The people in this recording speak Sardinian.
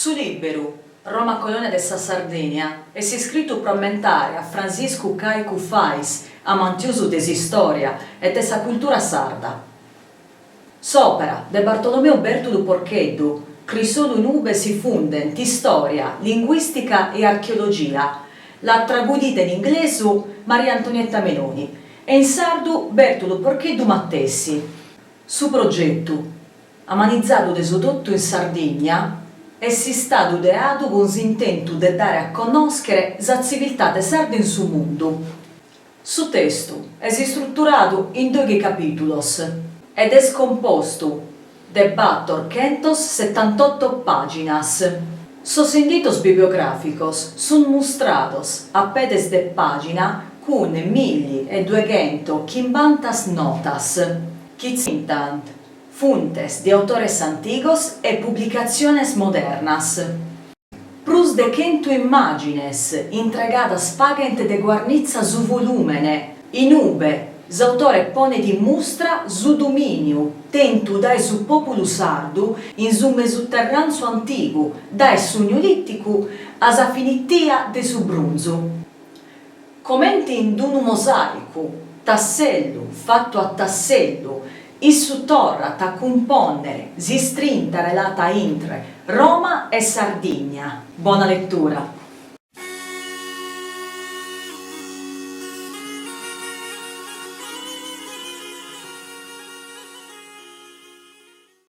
Su lìberu, Roma Colonia de sa Sardigna, est iscritu pro ammentare a Frantziscu Caicu Fais, amantiosu de s'istòria e de sa cultura sarda. S'òpera de Bartolomeo Bèrtulu Porcheddu, crisolu in ube si fundent istòria, linguìstica e archeologia, l'at traduida in inglesu Maria Antonietta Meloni e in sardu Bèrtulu Porcheddu matessi. Su progetu, amanizadu de su totu in Sardigna, est istadu ideadu cun s'intentu de dare a connòschere sa tziviltade sarda in su mundu. Su testu est istruturadu in dòighi capìtulos ed est compostu de batorchentossetantoto pàginas. Sos inditos bibliogràficos sunt mustrados a pedes de pàgina cun milli e dueghentochinbantas notas chi tzintant funtes de autores antigos e publicatziones modernas. Prus de chentu immàgines intregadas faghent de guarnitza su volùmene, in ube s'autore ponet in mustra su domìniu tentu dae su pòpulu sardu in su Mesuterrantzu antigu, dae su Neolìticu a sa finitia de su Brunzu. Comente in unu mosàicu, tassellu fatu a tassellu, issu torrat a cumpònnere s'istrinta relata intre Roma e Sardigna. Bona letura!